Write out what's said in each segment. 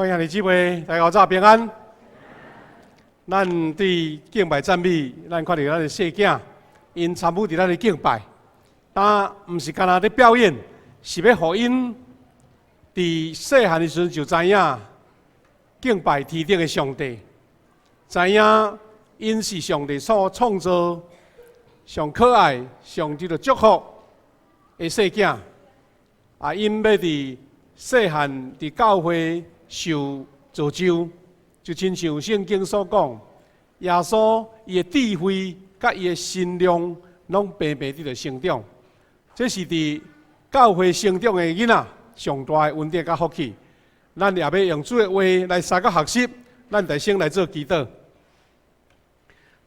各位兄弟姊妹，大家早平安。咱對敬拜讚美，咱看著咱的細囝，𪜶參與佇咱的敬拜，但毋是干焦佇表演，是欲予𪜶佇細漢的時陣就知影敬拜天頂的上帝，知影𪜶是上帝所創造、上可愛、上值得祝福的細囝。啊，𪜶欲佇細漢佇教會受造就，就親像聖經所講，耶穌伊的智慧佮伊的身量，攏平平佇咧成長。這是佇教會成長的囡仔上大的恩典佮福氣。咱也欲用主的話來相佮學習，咱就先來做祈禱。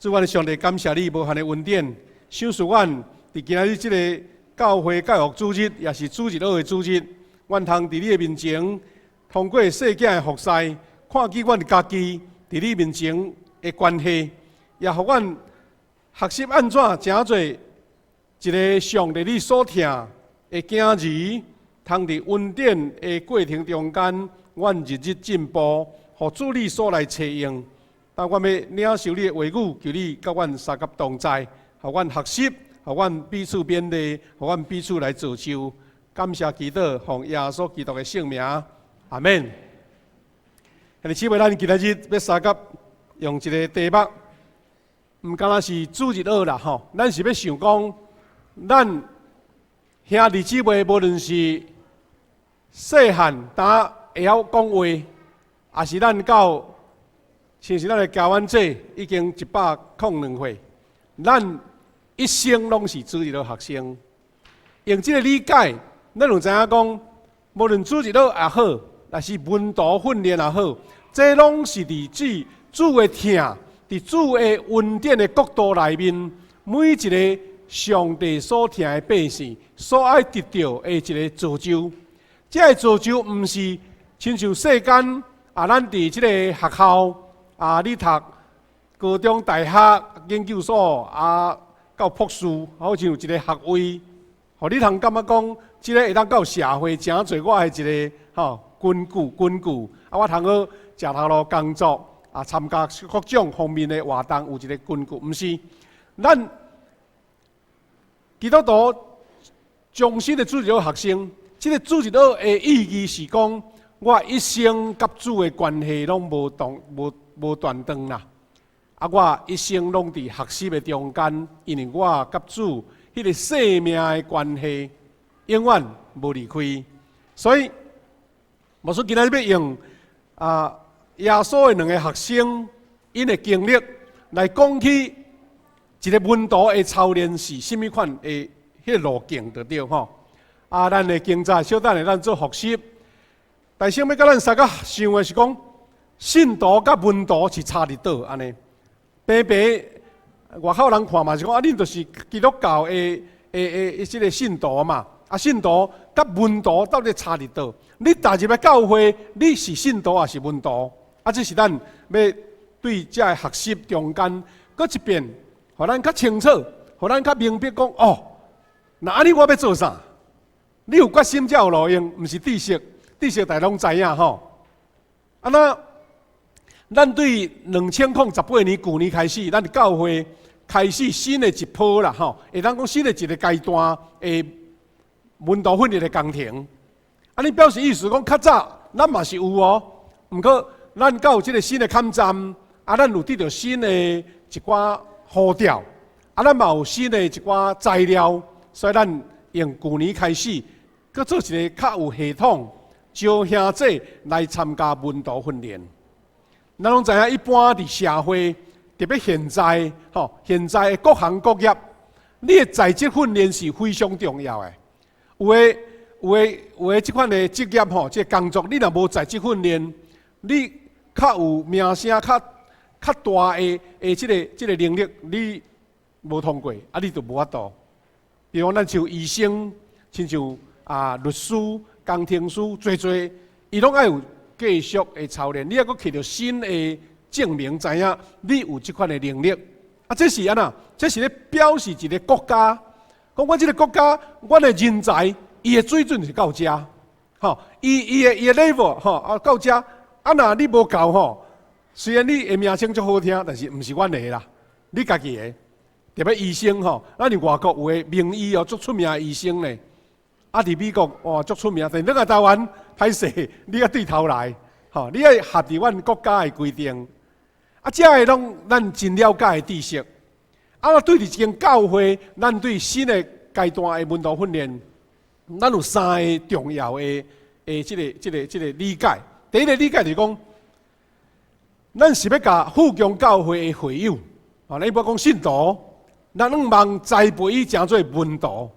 主，阮的上帝，感謝你無限的恩典，賞賜阮佇今仔日這个教會教育主日，也是主日學的主日，阮通佇你的面前，通過細囝的服侍，看見阮家己佇你面前的關係，也予阮學習按怎成做一个上帝你所疼的囝兒，通佇恩典的過程中間，阮日日進步，予主你所來採用。當阮欲領受你的話語，求你佮阮相佮同在，予阮學習，予阮彼此勉勵，予阮彼此來造就。感謝祈禱，奉耶穌基督的聖名，阿門。兄弟姊妹，咱今仔日欲相佮用一个題目，毋干焦是主日學啦吼，咱是欲想講，咱兄弟姊妹無論是細漢當會曉講話，抑是咱到親像咱的教員姐已經102歲，咱一生攏是主日學學生。用這个理解，咱就知影講，無論主日學也好，抑是門徒訓練也好，這攏是佇主主的疼，佇主的恩典的國度內面，每一个上帝所疼的百姓所愛得著的一个造就。這个造就毋是親像世間啊，咱佇這个學校啊，你讀高中、大學、研究所啊，到博士，好像有一个學位，予你通感覺講，這个會當到社會誠濟我的一个吼根據根據，啊，我通好食頭路工作啊，參加各種方面的活動，有一个根據，毋是，咱基督徒終身的主日學學生，這个主日學的意義是講，我一生佮主的關係攏無斷無無斷斷啦。啊，我一生攏佇學習的中間，因為我佮主彼个生命的關係永遠無離開。所以，牧師今仔日欲用啊耶穌的兩个學生𪜶的經歷來講起一个門徒的操練是啥物款的彼个路徑就對吼。啊，咱的經節小等下咱做復習。但是欲佮咱相佮想的是講，信徒佮門徒是差佇佗按呢？平平外口人看嘛是講啊，恁就是基督教的的的這个信徒嘛。啊，信徒佮門徒到底差佇佗？你踏入來教會，你是信徒抑是門徒？啊，這是咱欲對這个學習中間，閣一遍，予咱較清楚，予咱較明白講哦。若按呢我欲做啥？你有決心才有路用，毋是知識，知識大家攏知影吼。啊，那咱對2018年舊年開始，咱教會開始新的一波啦吼，會當講新的一个階段的門徒訓練的工程。按呢表示意思講，較早咱嘛是有哦，毋過咱到這个新的坎站，啊，咱有得著新的一寡呼召，啊，咱嘛有新的一寡材料，所以咱用舊年開始，閣做一个較有系統，招兄弟來參加門徒訓練。咱攏知影，一般佇社會，特別現在，吼，現在的各行各業，你的在職訓練是非常重要的。有的、有的、有的，這款的職業吼，這个工作，你若無在職訓練，你較有名聲、較較大的的這个這个能力，你無通過，啊，你就無法度。比如講，咱像醫生，親像啊律師、工程師，濟濟，伊攏愛有繼續的操練，你抑閣摕著新的證明，知影你有這款的能力。啊，這是按怎？這是咧表示一个國家，講阮這个國家，阮的人才，伊的水準是到遮，吼，伊伊的伊的 level 吼啊到遮。啊，若你無夠吼，雖然你的名稱足好聽，但是毋是阮的啦，你家己的。特別醫生吼，咱佇外國有的名醫哦，足出名的醫生呢。啊，佇美國哇足出名，但轉來台灣歹勢，你愛對頭來，吼，你愛合佇阮國家的規定。啊，這个攏咱真了解的知識。啊，對佇一間教會，咱對新的階段的門徒訓練，咱有三个重要的這個理解。第一个理解就是講，咱是欲共富強教會的會友，啊，咱一般講信徒，咱向望栽培伊成做門徒。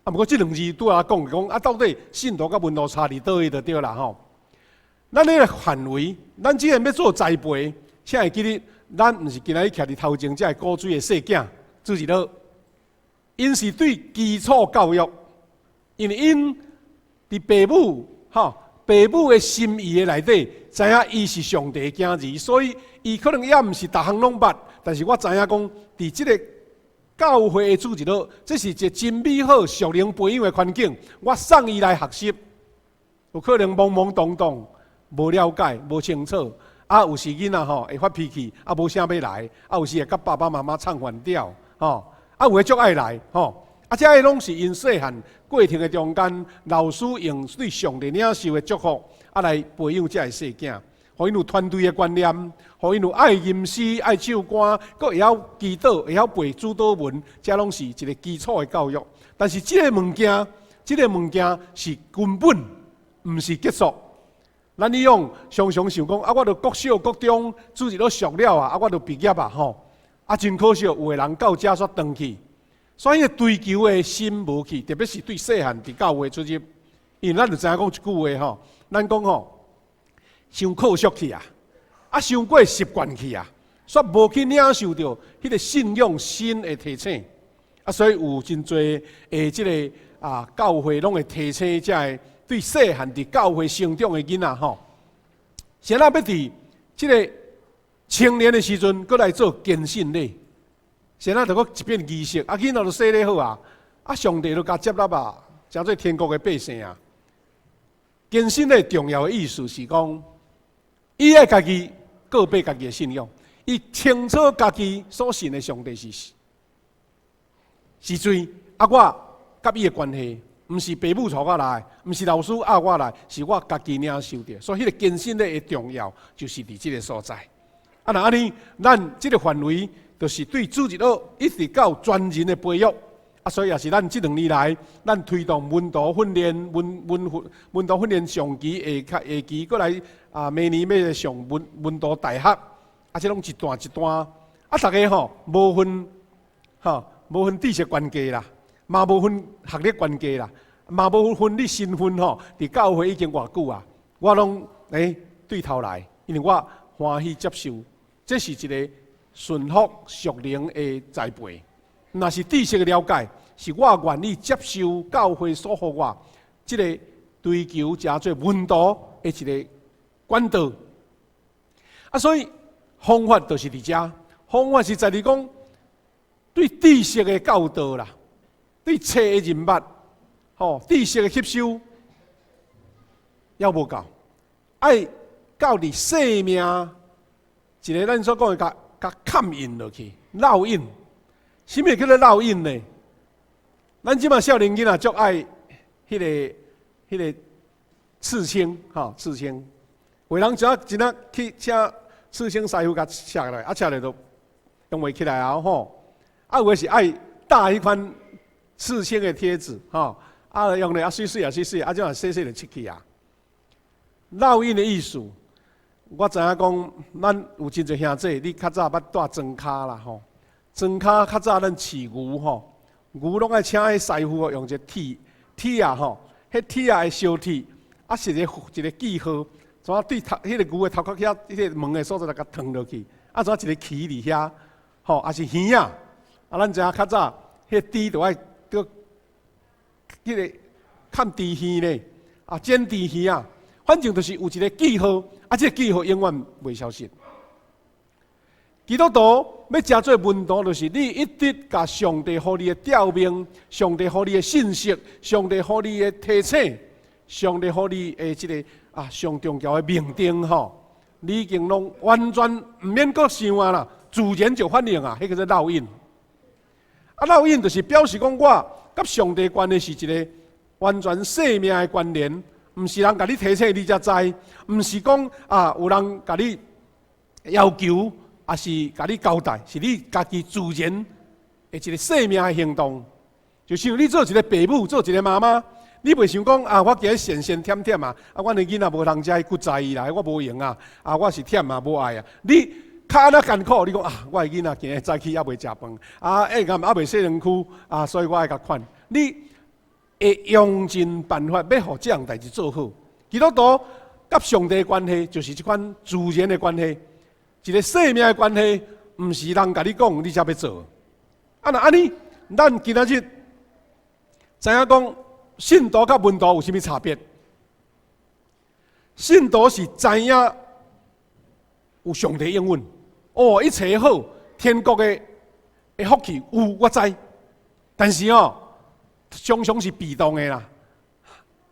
啊，毋過這兩字拄仔講講啊，到底信徒佮門徒差佇佗位就對啦吼。咱彼个範圍，咱既然欲做栽培，請會記得，咱毋是今仔日徛佇頭前這个古錐的細囝，主日學，𪜶是對基礎教育，因為𪜶佇爸母吼，爸母的心意的內底，知影伊是上帝的囝兒，所以伊可能猶毋是逐項攏捌，但是我知影講，佇這个教會的主日學，這是一个真美好屬靈培養的環境。我送伊來學習，有可能懵懵懂懂，無了解、無清楚。啊，有時囡仔吼會發脾氣，啊，無啥欲來，啊，有時會佮爸爸媽媽唱反調，吼，啊，有的足愛來，吼，啊，這个攏是𪜶細漢過程的中間，老師用對上帝領受的祝福，啊，來培養這个細囝，予𪜶有團隊的觀念，予𪜶有愛吟詩、愛唱歌，閣會曉祈禱、會曉背主禱文，這攏是一个基礎的教育。但是這个物件，這个物件是根本，毋是結束。咱以往常常想講，啊，我著國小、國中主日學熟了啊，啊，我著畢業啊，吼。啊，真可惜，有的人到遮煞轉去，所以追求的心無去，特別是對細漢佇教會出入，因為咱就知影講一句話吼，咱講吼，傷拘束去啊，啊，傷過習慣去啊，煞無去領受著彼个信仰新的提醒，啊，所以有真濟的這个啊教會攏會提醒這个對細漢佇教會成長的囡仔吼，啥人欲佇這个青年的時陣，閣來做堅信禮，啥人就閣一遍儀式，啊，囡仔就洗禮好啊，啊，上帝就共接納啊，成做天國的百姓啊。堅信禮重要的意思是講，伊愛家己告白家己的信仰，伊清楚家己所信的上帝是誰，啊，我佮伊的關係，毋是爸母帶我來，毋是老師壓我來，是我家己領受著。所以，彼个堅信禮的重要，就是佇這个所在。啊，若按呢，咱這个範圍就是對主日學一直到全人的培育。啊，所以也是咱這兩年來，咱推動門徒訓練、門徒訓練上期、下下期，閣來啊，明年欲上門徒大學。啊，這攏一段一段。啊，逐家吼無分吼，無分知識懸低啦，嘛無分學歷懸低啦，嘛無分你身份吼，佇教會已經偌久啊，我攏對頭來，因為我歡喜接受，這是一个順服屬靈的栽培。若是知識的了解，是我願意接受教會所予我這个追求成做門徒的一个管道。啊，所以方法就是佇遮，方法是在於講對知識的教導啦，對冊的認捌，吼，知識的吸收猶無夠，愛到佇生命一个咱所講的共嵌印落去，烙印。啥物叫做烙印呢？咱這馬少年囡仔足愛彼个刺青，吼，刺青。有人真真仔去請刺青師傅共刺落來，啊，刺落就用袂起來啊，吼。啊，有的是愛貼彼款刺青的貼紙，吼，啊，用咧啊，媠媠啊，媠媠，啊，這樣洗洗就拭去啊。烙印的意思，我知影講，咱有真濟兄弟，你較早捌蹛莊跤啦，吼。莊跤較早咱飼牛吼，牛攏愛請彼師傅用一个鐵鐵仔吼，彼鐵仔會燒鐵，啊，是一個一个記號，怎啊對頭彼个牛的頭殼遐，彼个毛的所在來共燙落去，啊，怎一个鰭佇遐，吼，抑是耳仔，啊，咱知影較早彼豬著愛閣彼个砍豬耳咧，啊，剪豬耳仔，反正就是有一个記號，啊，這个記號永遠袂消失。基督徒欲成做門徒，就是你一直共上帝予你的召命、上帝予你的信息、上帝予你的提醒，上帝予你的這个啊上重要的命定吼，你已經攏完全毋免閣想啊啦，自然就反應啊，彼叫做烙印。啊，烙印就是表示講我佮上帝關係是一个完全生命的關聯，毋是人共你提醒你才知，毋是講啊有人共你要求，抑是共你交代，是你家己自然的一个生命的行動。就像你做一个爸母，做一个媽媽，你袂想講啊，我今日閒閒忝忝啊，啊，阮的囡仔無通食骨在意啦，我無閒啊，啊，我是忝啊，無愛啊。你較按怎艱苦？你講啊，我的囡仔今日早起猶未食飯，啊，下暗猶未洗身軀，啊，所以我愛共款。你會用盡辦法欲予這項代誌做好。基督徒佮上帝的關係就是這款自然的關係，一个生命的關係，毋是人共你講，你才欲做。啊，若按呢，咱今仔日知影講信徒佮門徒有啥物差別？信徒是知影有上帝應允，哦，一切好，天國的福氣有我知，但是哦，常常是被動的啦。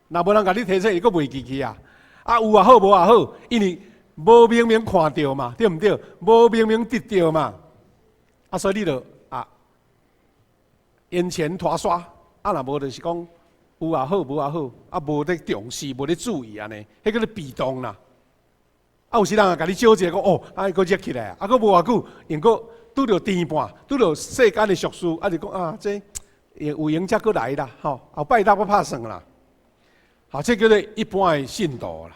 若無人共你提醒，伊閣袂記去啊。啊，有也好，無也好，因為無明明看著嘛，對毋對？無明明得著嘛，啊，所以你就啊，眼前塗刷，啊，若無就是講有也好，無也好，啊，無咧重視，無咧注意按呢，彼叫做被動啦。啊，有時人也共你招一个講，哦，啊，閣熱起來，啊，閣無偌久，又閣拄著甜半，拄著世間的俗事，啊，就講啊，這有閒才閣來啦，吼，後擺當閣拍算啦。好，這叫做一般的信徒啦。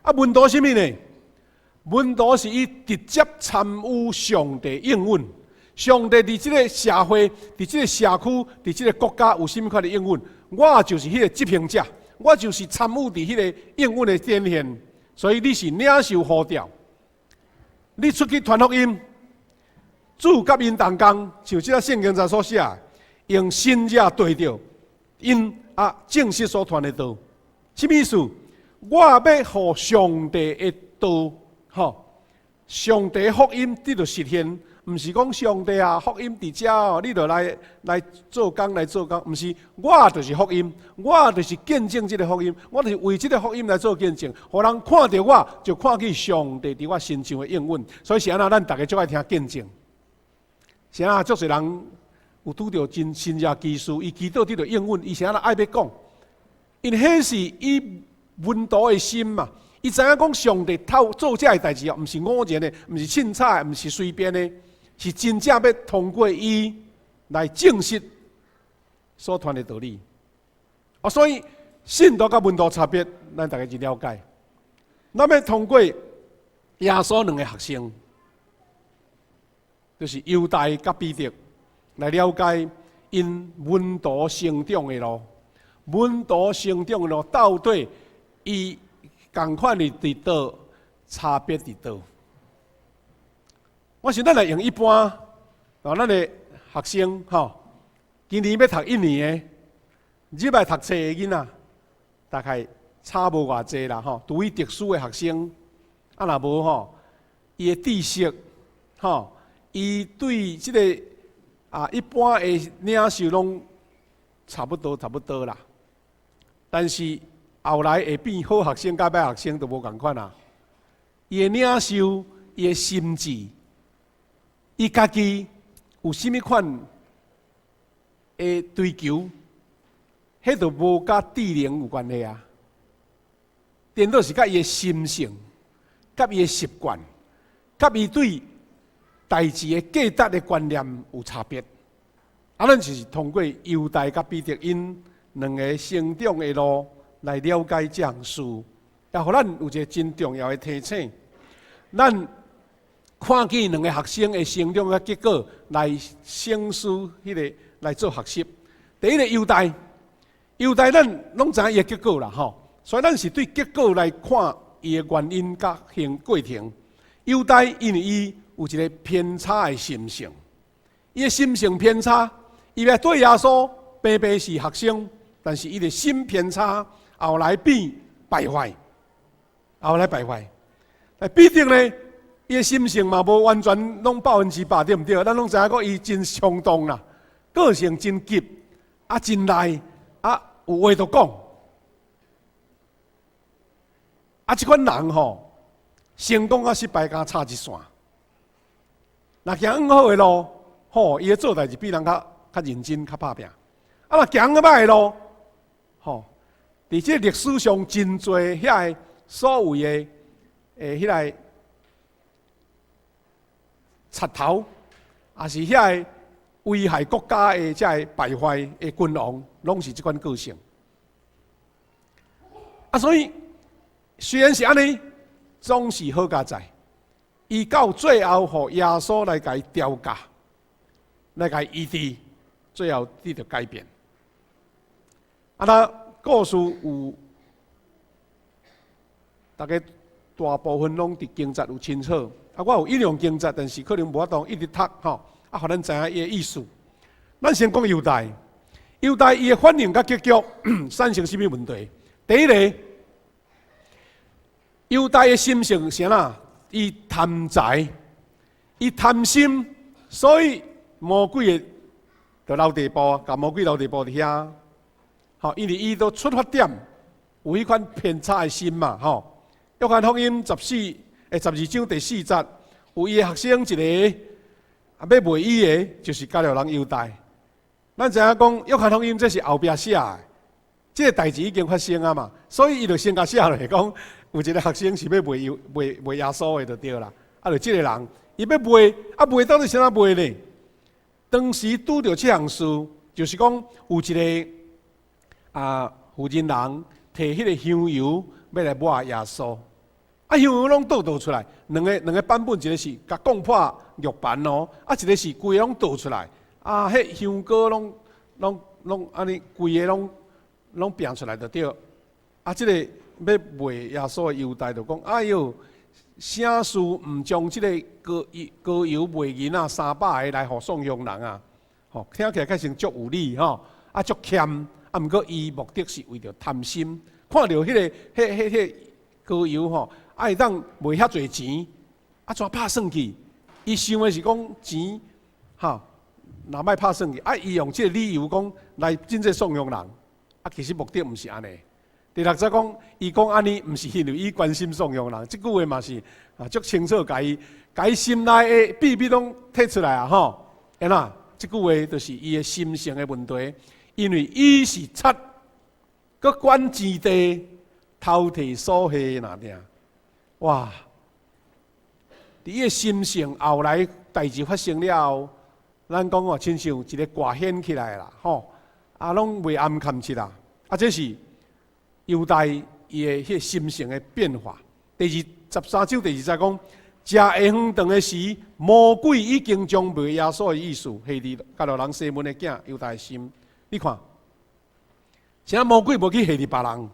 啊，門徒啥物呢？門徒是伊直接參與上帝應允，上帝佇這个社會、佇這个社區、佇這个國家有啥物款的應允，我就是彼个執行者，我就是參與佇彼个應允的展現。所以你是領受呼召，你出去傳福音，主佮𪜶同工，像這个聖經上所寫，用神跡綴著𪜶啊證實所傳的道，啥物意思？我欲予上帝的道，吼，上帝福音得著實現，毋是講上帝啊，福音佇遮哦，你著來來做工來做工，毋是，我就是福音，我就是見證這个福音，我就是為這个福音來做見證，予人看著我就看見上帝佇我身上的應允。所以是按怎，咱逐家足愛聽見證。是按怎，足濟人有拄著真神跡奇事，伊祈禱得著應允，伊是按怎愛欲講？因為彼是伊門徒的心嘛，伊知影講上帝透做這个代誌哦，毋是偶然的，毋是凊彩的，毋是隨便的，是真正欲通過伊來證實所傳的道理。啊，所以信徒佮門徒差別，咱逐家真了解。咱欲通過耶穌兩个學生，就是猶大佮彼得，來了解𪜶門徒成長的路。門徒成長的路到底伊仝款的佇佗，差別佇佗？我想咱來用一般哦，咱的學生吼，今年欲讀一年的，入來讀冊的囡仔，大概差無偌濟啦吼。除非特殊的學生，啊若無吼，伊的知識吼，伊對這个啊一般的領受攏差不多，差不多啦。但是後來會變好學生佮歹學生都無仝款啊。伊的領受，伊的心智，伊家己有啥物款的追求，彼就無佮智能有關係啊。顛倒是佮伊的心性、佮伊的習慣、佮伊對代誌的價值的觀念有差別。啊，咱就是通過猶大佮彼得𪜶兩个成長的路來了解這項事，也予咱有一个真重要的提醒。咱看見兩个學生的成長的結果，來省思彼个來做學習。第一个猶大，猶大咱攏知影伊的結果啦，吼，所以咱是對結果來看伊的原因佮行過程。猶大因為伊有一个偏差的心性，伊的心性偏差，伊欲對耶穌平平是學生，但是伊的心偏差，後來變敗壞，後來敗壞。但彼得呢，伊的心性嘛無完全攏100%，對毋對？咱攏知影講伊真衝動啦，個性真急，啊真賴，啊有話就講。啊，這款人吼，成功佮失敗敢差一線。若行向好的路，吼，伊咧做代誌比人較較認真、較拍拚。啊，若行向歹的路，吼，佇這歷史上真濟遐個所謂的彼个賊頭，抑是遐個危害國家的這個敗壞的君王，攏是這款個性。啊，所以雖然是按呢，總是好佳哉。伊到最後，予耶穌來共伊調教，來共伊醫治，最後得著改變。啊，那故事有，大家大部分攏佇經節有清楚。啊，我有引用經節，但是可能無法度一直讀吼。啊，予咱知影伊的意思。咱先講猶大，猶大伊的反應佮結局產生啥物問題？第一個，猶大的心性是按怎？伊貪財，伊貪心，所以魔鬼的就留地步，共魔鬼留地步佇遐。吼，因為伊都出發點有彼款偏差的心嘛，吼。約翰福音12章第四節，有伊的學生一个啊，欲賣伊的，就是加略人猶大。咱知影講，約翰福音這是後壁寫的，這个代誌已經發生啊嘛，所以伊就先共寫落來講，有一个學生是欲賣猶賣賣耶穌的就對啦。啊，就這个人，伊欲賣，啊賣到底是按怎賣呢？當時拄著這項事，就是講有一个婦人人提彼个香油欲來抹耶穌，啊香油攏倒倒出來，兩個版本，一个是共摃破玉盤哦，啊一个是規个攏倒出來，啊，彼香膏攏攏攏按呢規个攏攏拚出來就對。啊，這個欲賣耶穌的猶大就講：哎喲，啥事毋將這个膏油膏油賣銀仔300个來予送窮人啊？吼，聽起來較像足有理吼，啊足儉，啊毋過伊目的是為著貪心，看著彼个、彼、彼、彼膏油吼，啊會當賣遐濟錢，啊怎拍算去？伊想的是講錢，吼，若欲拍算去，啊伊用這個理由講來賑濟送窮人，啊其實目的毋是按呢。第六節講，伊講按呢，毋是因為伊關心送窮人，這句話嘛是啊，足清楚，共伊共伊心內的秘密攏提出來啊！吼，按怎？這句話就是伊的心性的問題，因為伊是賊，閣管錢袋，偷提所獻的爾。哇！佇伊的心性後來代誌發生了後，咱講哦，親像一个掛掀起來啦，吼，啊，攏袂暗崁去啦，啊，這是猶大伊的彼个心性的變化。第13章第二節講，食下昏頓的時，魔鬼已經將賣耶穌的意思下佇加略人西門的囝猶大的心。你看，啥魔鬼無去下佇別人，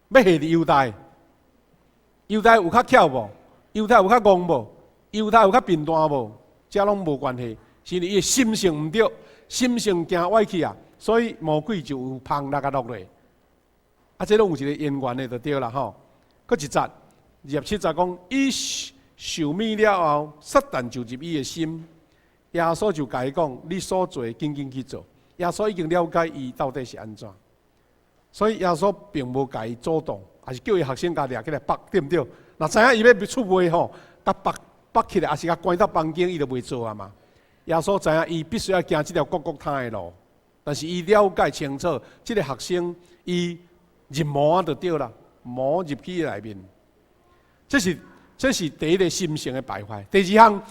欲下佇猶大。猶大有較巧無？猶大有較戇無？猶大有較貧惰無？這攏無關係，是因為伊的心性毋對，心性行歪去啊，所以魔鬼就有芳來共落來。啊，這攏有一个因緣的就對啦吼。閣一節，27節講，伊受物了後，撒旦就入伊的心。耶穌就共伊講：你所做的，緊緊去做。耶穌已經了解伊到底是按怎，所以耶穌並無共伊阻擋，抑是叫伊學生共掠起來縛，對毋對？若知影伊欲出賣吼，共縛縛起來，抑是共關到房間，伊就袂做啊嘛。耶穌知影伊必須愛行這條各各他的路，但是伊了解清楚，這个學生伊入魔就對啦，魔入去伊內面。這是第一个心性的敗壞。第二項，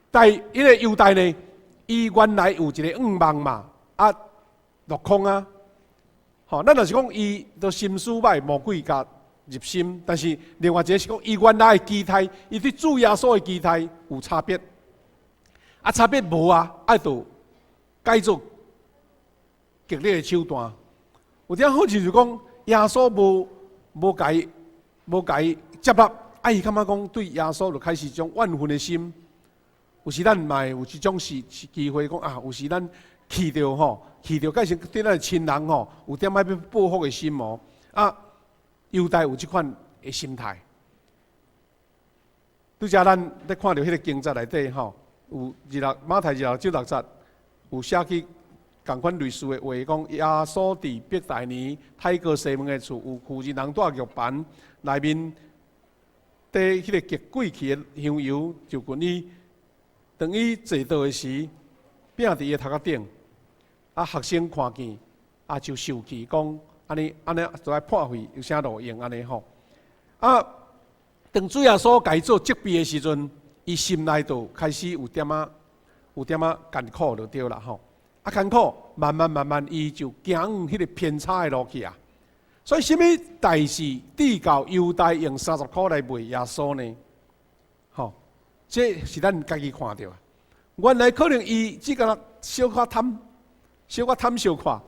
但彼个猶大呢，伊原來有一个願望嘛，啊落空啊。吼，咱若是講伊都心思歹，魔鬼共入心，但是另外一个是講，伊原來的期待，伊對主耶穌的期待有差別，啊差別無啊，愛著改做激烈的手段。有點好似就講耶穌無共伊接納，啊伊感覺講對耶穌就開始種怨恨的心。有時咱嘛會有這種是機會講啊，有時咱氣著吼，氣著改成對咱的親人吼，有點仔欲報復的心哦。啊，猶大有這款的心態。拄才咱咧看著彼个經節內底吼，有馬太26章六節，有寫去仝款類似的話，講耶穌佇伯大尼太哥西門的厝，有婦人人帶玉盤，內面綴彼个極貴氣的香油，就近伊。當伊坐桌的時，餅佇伊頭殼頂，啊，學生看見，啊，就受氣，講按呢按呢，就愛破費，有啥路用按呢吼？啊，當主耶穌共伊做責備的時陣，伊心內就開始有點仔有點仔艱苦就對啦吼。啊，艱苦，慢慢慢慢，伊就行往彼个偏差的路去啊。所以，啥物代誌致到猶大用30箍來賣耶穌呢？吼，這是咱家己看著啊。原來可能伊只敢若小可貪，小可貪小可。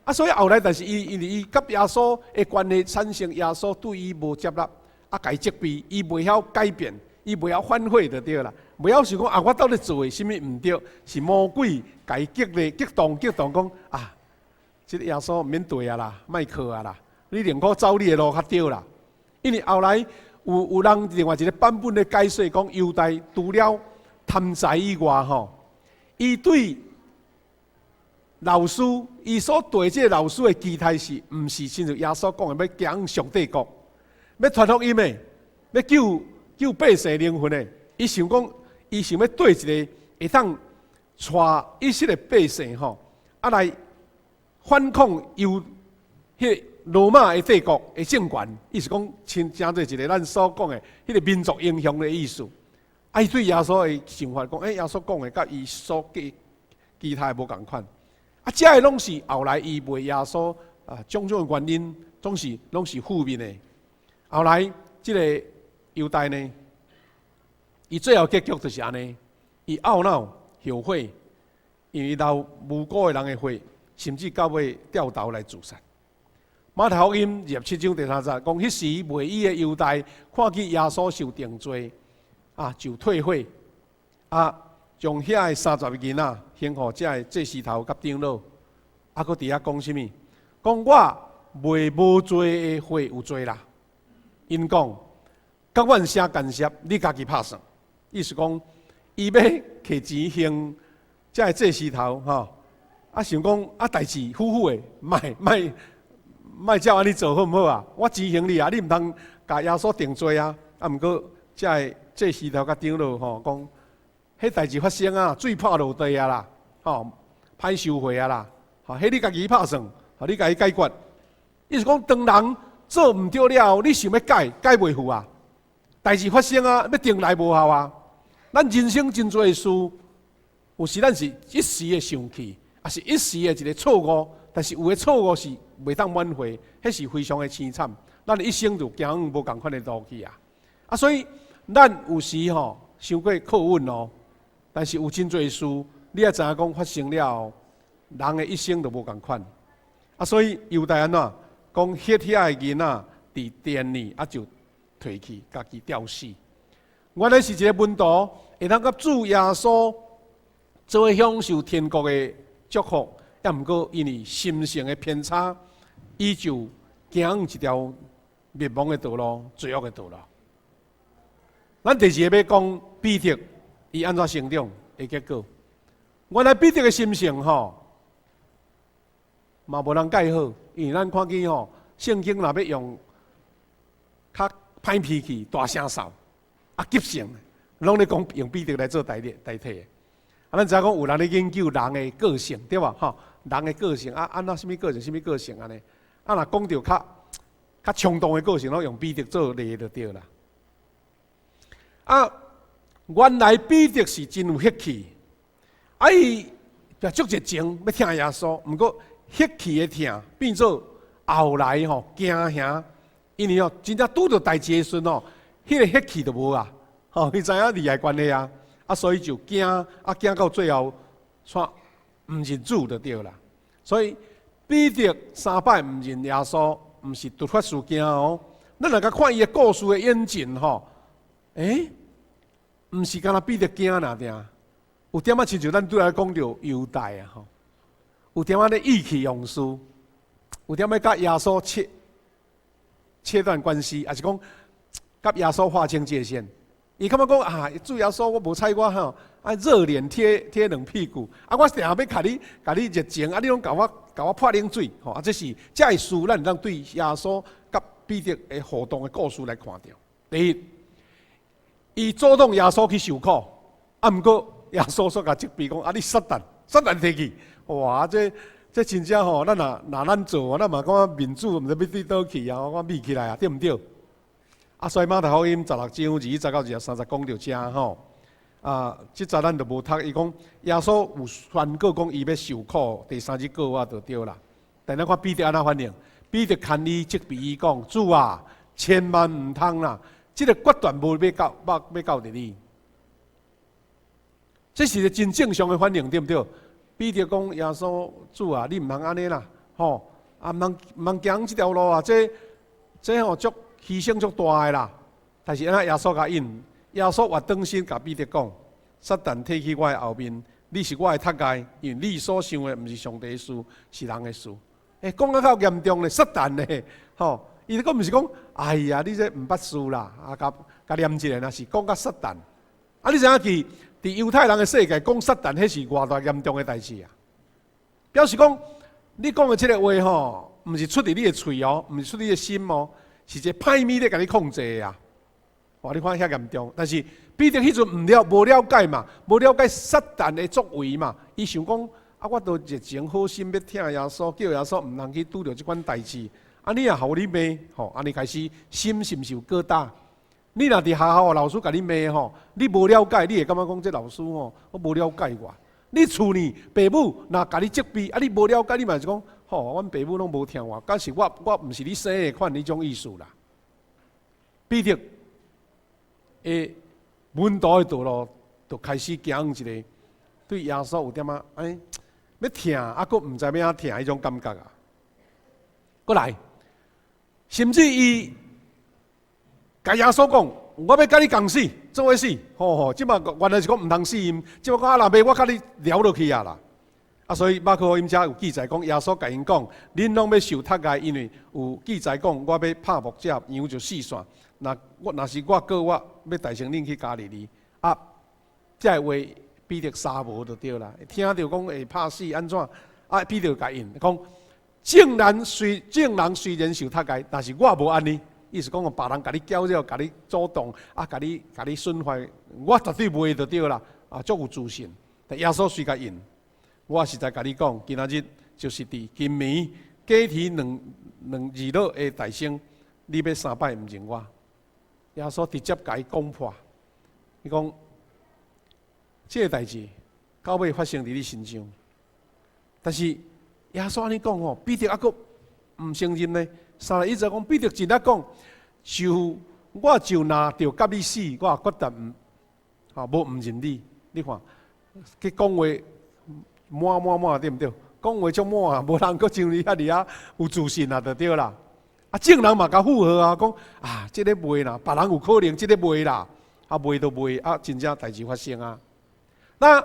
啊，所以後來，但是伊因為伊佮耶穌的關係產生，耶穌對伊無接納，啊，共伊責備，伊袂曉改變，伊袂曉反悔就對啦。袂曉想講啊，我到底做的啥物毋對，是魔鬼共伊激勵、激動、激動，講啊，這个耶穌毋免綴啊啦，莫靠啊啦，你寧可走你的路較對啦。因為後來有人另外一個版本的解說講，猶大除了貪財以外，吼，伊對老師，伊所對這個老師的期待是，毋是親像耶穌講的，欲行上帝國，欲傳福音的，欲救百姓靈魂的。伊想講，伊想欲綴一个會當帶以色列百姓吼，啊來反抗猶彼个羅馬的帝國的政權。伊是講，親像做一个咱所講的彼个民族英雄的意思。啊，伊對耶穌的想法講，欸，耶穌講的佮伊所期待無仝款。啊，這个攏是後來伊賣耶穌啊，種種的原因，總是攏是負面的。後來這个猶大呢，伊最後結局就是按呢，伊懊惱後悔，因為流無辜的人的血，甚至到尾吊頭來自殺。馬太福音27章第3節講，彼時賣伊的猶大看見耶穌受定罪，啊，就退悔，啊，將遐个30銀仔還予這个祭司頭佮長老，啊，閣佇遐講啥物？講我賣無罪的血有罪啦。𪜶講，佮阮啥干涉？你家己拍算。意思講，伊欲摕錢還這个祭司頭吼，啊想講啊代誌好好的，莫莫莫照按呢做好毋好啊？我錢還你啊，你毋通共耶穌定罪啊！啊，毋過這个祭司頭佮長老吼講，彼代誌發生啊，水潑落地啊啦，吼，歹收回啊啦，吼，彼你家己拍算，予你家己解決。意思講，當人做毋對了後，你想欲改，改袂赴啊？代誌發生啊，欲轉來無效啊！咱人生真濟事，有時咱是一時的生氣，抑是一時的一个錯誤，但是有的錯誤是袂當挽回，彼是非常的凄慘。咱的一生就行往無仝款的路去啊！啊，所以咱有時吼傷過靠穩哦，但是有真濟事，你也知影講發生了後，人的一生就無仝款。啊，所以猶大按怎講，彼遐的銀仔佇殿裡啊，就提去家己吊死。原來是一個門徒，會當佮主耶穌做伙享受天國的祝福，抑毋過因為心性的偏差，伊就行往一條滅亡的道路、罪惡的道路。咱第二个欲講彼得，伊按怎成長的結果。原來彼得的心性吼，嘛無人蓋好，因為咱看見吼，聖經若欲用較歹脾氣、大聲嗽、啊急性，攏咧講用彼得來做代替代替的。啊，咱知影講有人咧研究人的個性，對無？吼，人的個性啊，按怎啥物個性，啥物個性按呢？啊，若講著較較衝動的個性，攏用彼得做例就對啦。啊，原來彼得是真有血氣，啊伊也足熱情欲疼耶穌，毋過血氣的疼變做後來吼驚嚇，因為吼真正拄著代誌的時陣吼，彼个血氣就無啊，吼你知影利害關係啊，啊所以就驚，啊驚到最後，煞毋認主就對啦。所以彼得三擺毋認耶穌，毋是突發事件哦。咱若共看伊的故事的演進吼，欸，毋是干焦彼得驚爾定，有點仔親像咱拄才講著猶大啊吼，有點仔咧意氣用事，有點仔佮耶穌切斷關係，抑是講佮耶穌劃清界限。伊感覺講啊，主耶穌我無睬我吼，啊熱臉貼貼冷屁股，啊我定欲共你熱情，啊你攏共我潑冷水，吼啊這是這个事，咱會當對耶穌佮彼得的互動的故事來看著。第一，伊阻擋耶穌去受苦，啊毋過耶穌煞共責備講啊你撒旦，撒旦退去，哇這這真正吼，咱若若咱做，咱嘛感覺面子毋知欲對佗去啊，我覕起來啊，對毋對？啊，所以馬太福音16章20節到23節講著遮吼，啊，這節咱就無讀。伊講耶穌有宣告講伊欲受苦，第三日復活就對啦。但咱看彼得按怎反應？彼得牽伊責備伊講：主啊，千萬毋通啦！這个決斷無欲到，欲到佇你。這是個真正常的反應，對毋對？彼得講耶穌主啊，你毋通按呢啦，吼，啊毋通毋通行這條路啊，這這吼足犧牲足大的啦。但是按怎耶穌共應，耶穌越轉身共彼得講：撒旦退去我的後面，你是我的窒礙，因為你所想的毋是上帝的事，是人的事。欸，講甲較嚴重咧，撒旦咧，吼，伊閣毋是講，哎呀，你這毋捌事啦，啊，共共念一下，若是講甲撒旦。啊，你知影佇佇猶太人的世界講撒旦，彼是偌大嚴重的代誌啊！表示講，你講的這个話吼，毋是出佇你的喙哦，毋是出你的心哦，是一个歹物咧共你控制的啊！哇，你看遐嚴重，但是彼得彼陣毋了無了解嘛，無了解撒旦的作為嘛，伊想講啊，我都熱情好心欲疼耶穌，叫耶穌毋通去拄著這款代誌。啊，你也予你罵，吼，按呢開始心是毋是有疙瘩？你若佇學校老師共你罵吼，你無了解，你會感覺講這老師吼，我無了解我。你厝裡爸母若共你責備，啊，你無了解，你嘛是講，吼，阮爸母攏無疼我，敢是我我毋是你生的款彼種意思啦。彼得的門徒的道路，就開始行一个對耶穌有點仔欸，欲疼啊，閣毋知欲按怎疼彼種感覺啊。閣來，甚至伊共耶穌講，我欲佮你仝死，做伙死，吼吼！這馬原來是講毋通死𪜶，這馬講啊，若袂我共你聊落去啊啦。啊，所以馬可福音遮有記載講，耶穌共𪜶講，恁攏欲受窒礙，因為有記載講，我欲拍牧者，羊就四散。若我若是我閣活欲帶先恁去加利利。啊，這个話彼得捎無就對啦。聽著講會拍死按怎？啊，彼得共應講，眾人雖然受窒礙，但是我無按呢。意思講，別人共你攪擾、共你阻擋，啊，共你共你損壞，我絕對袂就對啦。啊，足有自信。但耶穌隨共應，我實在共你講，今仔日就是佇今暝雞啼兩兩二落的大聲，你欲三擺毋認我。耶穌直接共伊講破，伊講這个代誌到尾發生佇你身上。但是耶穌按呢講吼，彼得猶閣毋承認呢。31節講，彼得盡力講，就我就若著佮你死，我也決斷毋，吼無毋認你。你看，去講話滿滿滿對毋對？講話足滿啊，無人閣像你遐爾仔有自信啊，就對啦。啊，眾人嘛共附和啊，講啊，這个袂啦，別人有可能，這个袂啦，啊袂就袂，啊真正代誌發生啊。那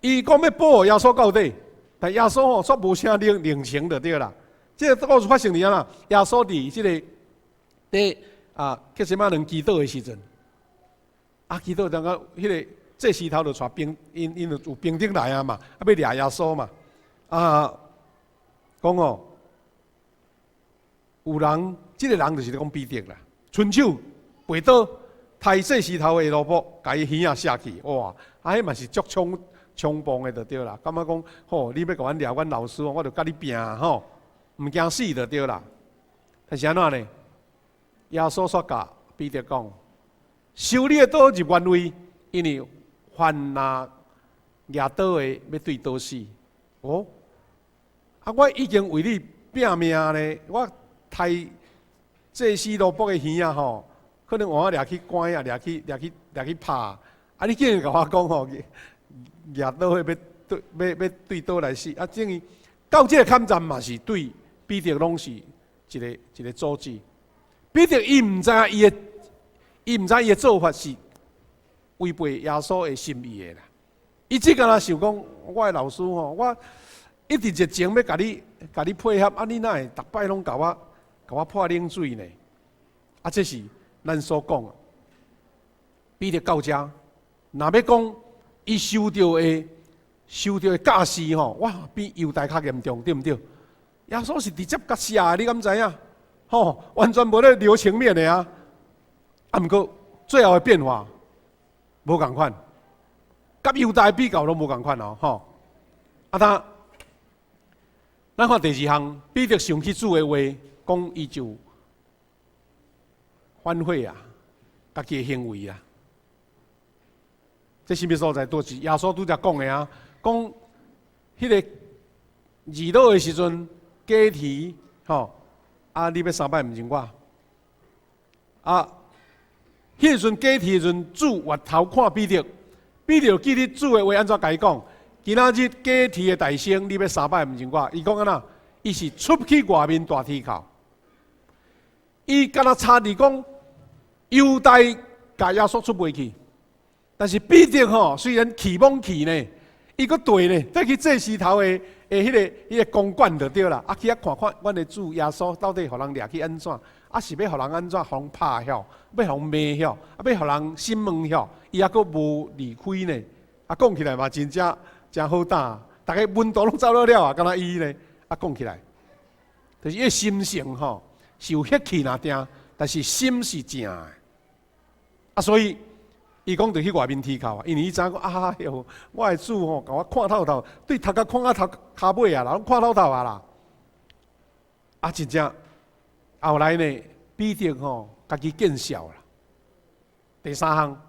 伊講欲保護耶穌到底，但耶穌吼煞無啥領領情就對啦。這个故事發生佇按怎？耶穌佇這个佇啊，客西馬尼祈禱的時陣，啊祈禱當個彼个祭司頭就帶兵，𪜶𪜶就有兵丁來啊嘛，啊欲掠耶穌嘛，啊講哦，有人，這个人就是咧講彼得啦，伸手拔刀，刣祭司頭的奴僕，共伊耳仔卸去，哇！啊，彼嘛是足衝衝動的就對啦，感覺講吼，你欲共阮掠阮老師，我就佮你拚吼，毋驚死就對啦。但是按怎呢？耶穌煞共彼得講，收你的刀入原位，因為凡拿舉刀的，欲對刀死。哦，啊，我已經為你拚命呢，我刣祭司奴僕的耳仔吼，可能換我掠去關啊，掠去掠去掠去拍。啊，你竟然共我講吼，舉刀的欲對欲欲對刀來死。啊，等於到這个坎站嘛是對彼得攏是一个一个阻止。彼得伊毋知影伊的，伊毋知伊的做法是違背耶穌的心意的啦。伊只敢若想講，我的老師吼，我一直熱情欲共你共你配合，啊，你哪會逐擺攏共我共我潑冷水呢？啊，這是咱所講的。彼得到遮，若欲講伊受著的教示吼，哇，比猶大較嚴重，對毋對？耶穌是直接共殺的，你敢知影？吼，完全無咧留情面的啊！啊，毋過最後的變化無仝款，佮猶大比較攏無仝款哦，吼！啊，他咱看第二項，彼得想起主的話，講伊就反悔啊，家己的行為啊。這啥物所在？都是耶穌拄才講的啊，講彼个日落的時陣，雞啼吼，啊，你欲三擺毋認我，啊，彼個時陣雞啼的時陣，主回頭看彼得，彼得記得主的話按怎共伊講？今仔日雞啼的大聲，你欲三擺毋認我。伊講按怎？伊是出去外面大天口，伊敢若差佇講猶大共耶穌出賣去。但是彼得吼，雖然去罔去呢，伊閣綴呢，綴去祭司頭的彼個公館就對啦。啊，去遐看看，阮的主耶穌到底予人掠去按怎？啊，是欲予人按怎？予人拍遐，欲予人罵遐，啊，欲予人審問遐，伊猶閣無離開呢。啊，講起來嘛，真正誠好膽，逐个門徒攏走了了啊，敢若伊呢？啊，講起來，就是伊的心性吼，是有血氣爾定，但是心是正的。啊，所以伊講著去外面天口啊，因為伊知影講，啊喲，我的主吼，共我看透透，對頭殼看到頭跤尾啊啦，攏看透透啊啦。啊，真正後來呢，彼得吼，家己見笑啦。第三項，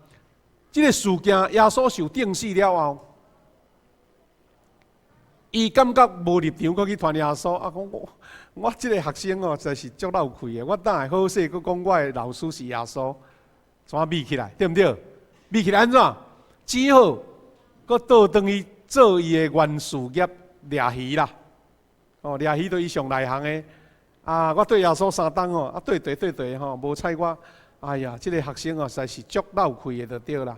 這个事件耶穌受釘死了後，伊感覺無立場，閣去傳耶穌。啊，講我這个學生哦，實在是足落氣的。我哪會好勢閣講我的老師是耶穌，怎啊覕起來，對毋對？覕起來按怎？只好閣倒轉去做伊的原事業，掠魚啦。哦，掠魚都伊上內行的。啊，我綴耶穌3冬哦，啊，綴綴綴綴吼，無睬我。哎呀，這个學生哦，實在是足落氣的，就對啦。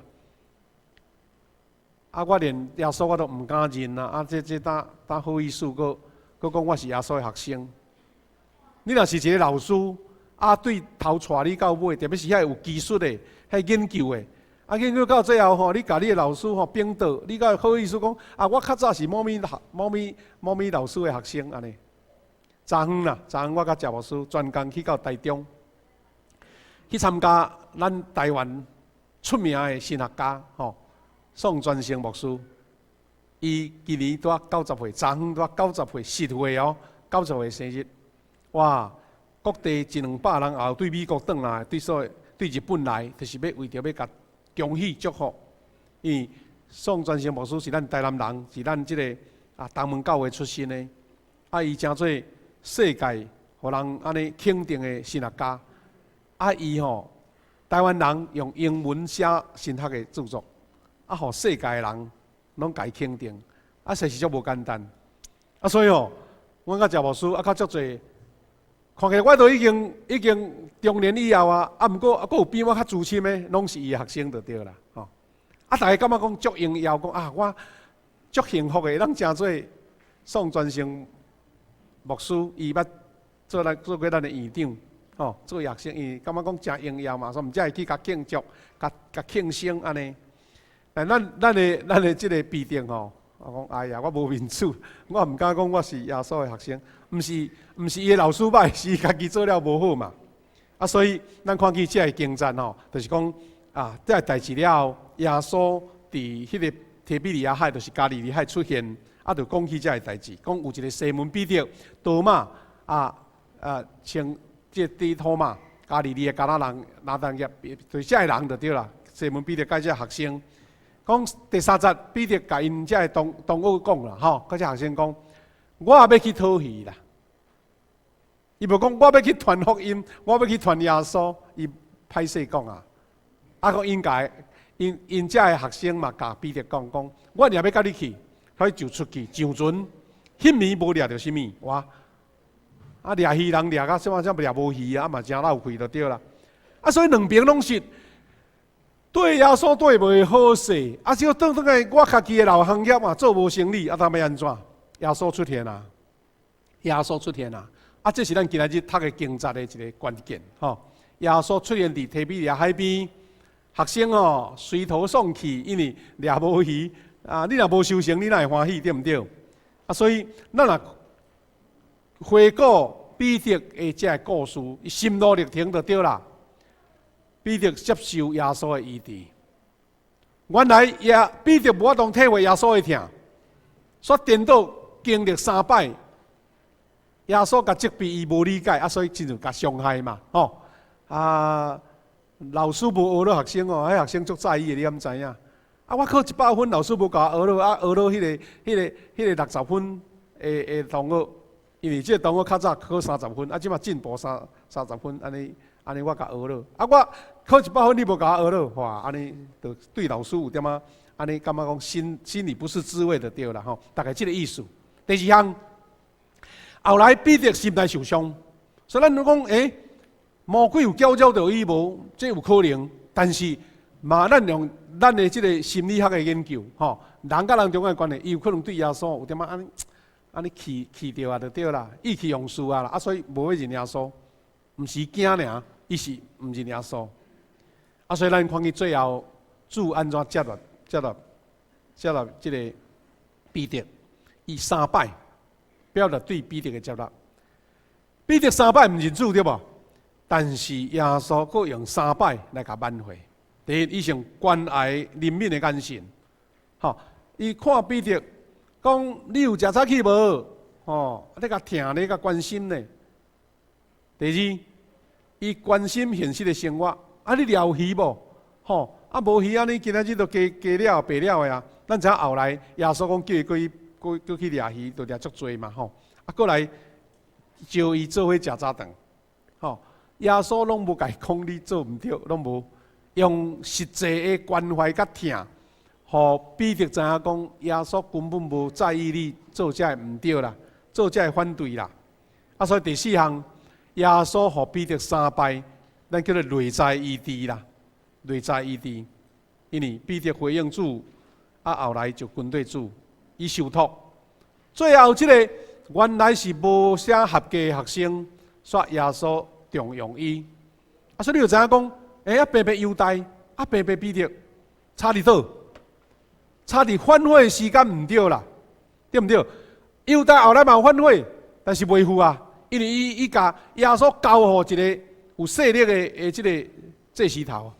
啊，我連耶穌我都毋敢認啦。啊，這哪好意思閣閣講我是耶穌的學生？你若是一个老師，啊，對頭帶你到尾，特別是遐有技術的、遐研究的，啊，研究到最後吼，你共你的老師吼反倒，你敢會好意思講啊？我較早是某物學某物某物老師的學生按呢？昨昏啦，昨昏我佮謝牧師專工去到台中，去參加咱台灣出名的神學家吼，宋傳承牧師。伊今年拄仔90歲，昨昏拄仔九十歲實歲哦，九十歲生日，哇！各地一兩百人，也有對美國轉來，對所對日本來，就是欲為著欲共恭喜祝福。因為宋傳承牧師是咱台南人，是咱這个啊東門教會出身的，啊，伊成做世界予人按呢肯定的神學家。啊，伊吼台灣人用英文寫神學的著作，啊，予世界的人攏共伊肯定，啊，實是足無簡單。啊，所以吼，阮佮謝牧師啊，較足濟，看起來我都已經中年以後啊，啊，毋過啊，閣有比我較資深的，攏是伊的學生就對啦，吼。啊，逐家感覺講足榮耀，講啊，我足幸福的，會當成做宋傳承牧師，伊捌做來做過咱的院長，吼，做學生，伊感覺講誠榮耀嘛，所以毋才會去共慶祝、共共慶生按呢。但咱的這个彼得吼，我講哎呀，我無面子，我毋敢講我是耶穌的學生，毋是伊的老師歹，是伊家己做了無好嘛。啊，所以咱看見這个經節吼，就是講啊，這个代誌了後，耶穌佇彼个提比哩亞海，就是加利利海出現，啊，就講起這个代誌，講有一个西門彼得、多馬啊啊，稱這個低托馬，加利利的迦拿人拿但業，就是這个人就對啦。西門彼得佮這學生講第三節，彼得共𪜶這个同學講啦，吼，佮這學生講，我欲去討魚啦。伊無講我欲去傳福音，我欲去傳耶穌，伊歹勢講啊。啊，講應該，𪜶這个學生嘛，共彼得講講，我也欲佮你去，所以就出去上船，彼暝無掠著啥物，哇！啊，掠魚人掠到啥物，才掠無魚啊，嘛誠落氣就對啦。啊，所以兩邊攏是綴耶穌綴袂好勢，啊，只轉轉來我家己的老行業嘛做無生理，啊，當欲按怎？耶穌出現啊！耶穌出現啊！啊，這是咱今仔日讀的經節的一个關鍵，吼。耶穌出現佇提比哩亞海邊，學生吼垂頭喪氣，因為掠無魚啊！你若無收成，你哪會歡喜，對毋對？啊，所以咱若回顧彼得的這個故事，伊心路歷程就對啦。彼得接受耶穌的醫治，原來耶彼得無法度體會耶穌的疼，煞顛倒經歷三擺，耶穌共責備伊無理解，啊，所以親像共傷害嘛，吼啊！老師無呵咾學生哦，彼學生足在意的，你敢知影？啊，我考100分，老師無共我呵咾，啊，呵咾彼個60分的同學，因為這個同學較早考三十分，啊，這馬進步三十分，按呢按呢我共呵咾。啊，我考100分，你無共我呵咾，哇，按呢就對老師有點仔按呢感覺講心裡不是滋味就對啦吼，大概這個意思。第二項，後來彼得心內受傷，所以咱講，欸，魔鬼有攪擾著伊無？這有可能，但是嘛，咱用咱的這個心理學的研究，吼，人佮人中間的關係，伊有可能對耶穌有點仔按呢按呢氣氣著啊，就對啦，意氣用事啊啦，啊，所以無欲認耶穌，毋是驚爾，伊是毋認耶穌。啊，所以咱看見最後主按怎接納接納接納這個彼得，伊三擺表達對彼得的接納。彼得三擺毋認主對無？但是耶穌閣用三擺來共挽回。第一，伊用關愛憐憫的眼神，吼，伊看彼得講：你有食早起無？吼，咧共疼咧，共關心咧。第二，伊關心現實的生活，啊，你掠魚無？吼，啊，無魚按呢，今仔日都加加了白了的啊。咱知影後來耶穌講叫伊閣去閣閣去掠魚，就掠足濟嘛，吼。啊，閣來招伊做伙食早頓，吼。耶穌攏無共伊講你做毋對，攏無用實際的關懷佮疼，予彼得知影講耶穌根本無在意你做這个毋對啦，做這个反對啦。啊，所以第四項，耶穌予彼得三擺，咱叫做內在醫治啦，內在醫治。因為彼得回應主，啊，後來就跟隨主，伊受託。最後這個原來是無啥合格的學生，煞耶穌重用伊。啊，所以你就知影講，欸，啊，白白猶大，啊，白白彼得，差佇佗？差佇反悔的時間毋對啦，對毋對？猶大後來嘛有反悔，但是袂赴啊，因為伊共耶穌交予一個有勢力的這個祭司頭，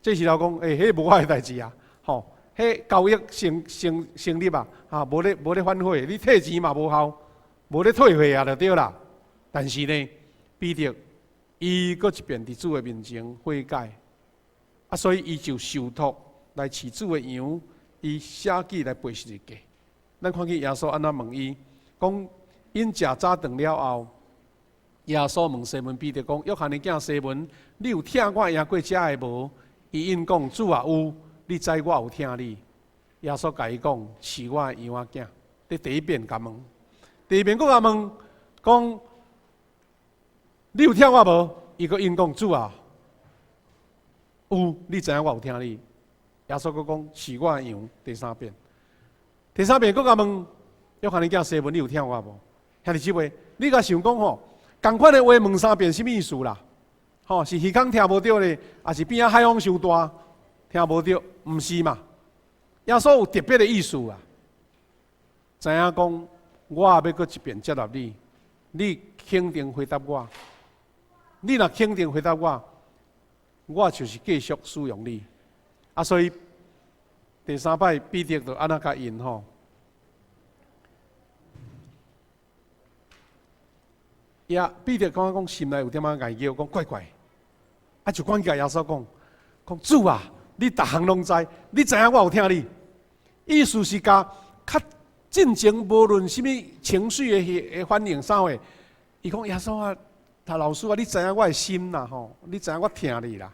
祭司頭講，欸，彼無我的代誌啊，吼，彼交易成立啊，哈，無咧反悔，你退錢嘛無效，無咧退貨啊，就對啦。但是呢，彼得伊閣一遍佇主的面前悔改，啊，所以伊就受託來飼主的羊，伊捨己來背十字架。咱看見耶穌按怎問伊，講𪜶食早頓了後，耶穌問西門彼得講：約翰的囝西門，你有疼我贏過這个無？伊應講：主啊，有，你知我有疼你。耶穌共伊講：飼我的羊仔囝。這第一遍共問，第二遍閣共問，講你有疼我無？伊閣應講：主啊，有，你知影我有疼你。耶穌閣講：飼我的羊。第三遍，第三遍閣共問，約翰的囝西門，你有疼我無？兄弟姊妹，你共想講吼，仝款的話問三遍，啥物意思啦？吼，是耳孔聽無著咧，抑是邊仔海風傷大，聽無著？毋是嘛？耶穌有特別的意思啊！知影講，我欲閣一遍接納你，你肯定回答我。你若肯定回答我，我就是繼續使用你。啊，所以第三擺彼得就按怎共應吼？也彼得感覺講心內有點仔礙叫，講怪怪。啊，就趕緊共耶穌講，講主啊，你逐項攏知，你知影我有疼你。意思是共較進前無論啥物情緒的反應啥貨，伊講耶穌啊，他老師啊，你知影我的心啦吼，你知影我疼你啦。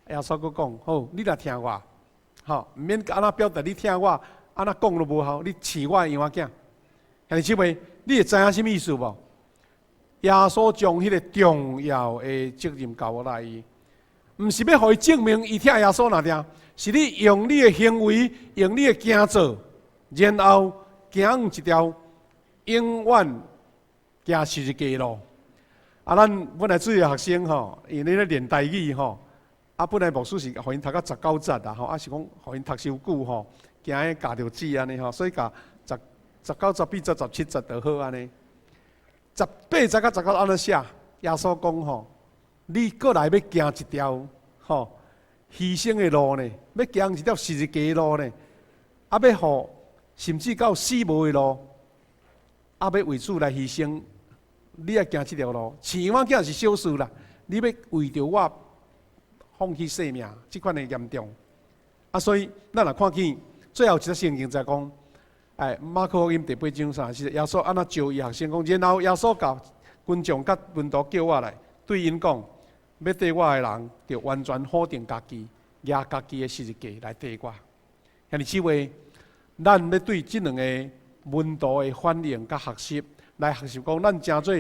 耶穌閣講，好，你若疼我，吼，毋免按怎表達你疼我，按怎講都無效，你飼我的羊仔囝。兄弟姊妹，你會知影啥物意思無？耶穌將彼個重要的責任交予來伊，毋是欲予伊證明伊疼耶穌爾爾，是你用你的行為，用你的行做，然後行一條永遠行十字架路。啊，咱本來主日學生吼，因為咧練台語吼，啊，本來牧師是予𪜶讀到19節啦，吼，啊是講予𪜶讀傷久吼，驚共咬著舌按呢吼，所以共19節變做17節就好按呢。18節佮19按呢寫？耶穌講吼，你過來欲行一條吼犧牲的路呢，欲行一條十字架的路呢，啊，欲予甚至到死亡的路，啊，欲為主來犧牲，你愛行這條路，飼養囝是小事啦，你欲為著我放棄性命，這款的嚴重。啊，所以咱若看見最後一節聖經就講，哎，馬可福音第八章30節，耶穌按怎召伊學生講，然後耶穌共群眾佮門徒叫過來，對𪜶講：欲綴我的人，著完全否定家己，舉家己的十字架來綴我。兄弟姊妹，咱欲對這兩个門徒的反應佮學習，來學習講，咱成做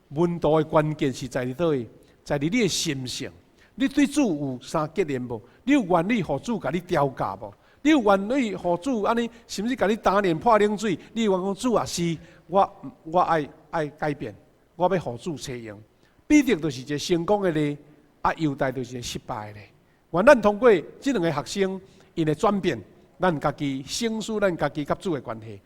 門徒的關鍵是在佇佗位？在佇你的心性。你對主有啥結連無？你有願意予主共你調教無？你有願意予主按呢，甚至共你打臉潑冷水？你有願講主啊，是我愛改變，我欲予主使用。彼得就是一个成功的例，啊，猶大就是一個失敗的例。願咱通過這兩个學生𪜶的轉變，咱家己省思咱家己佮主的關係。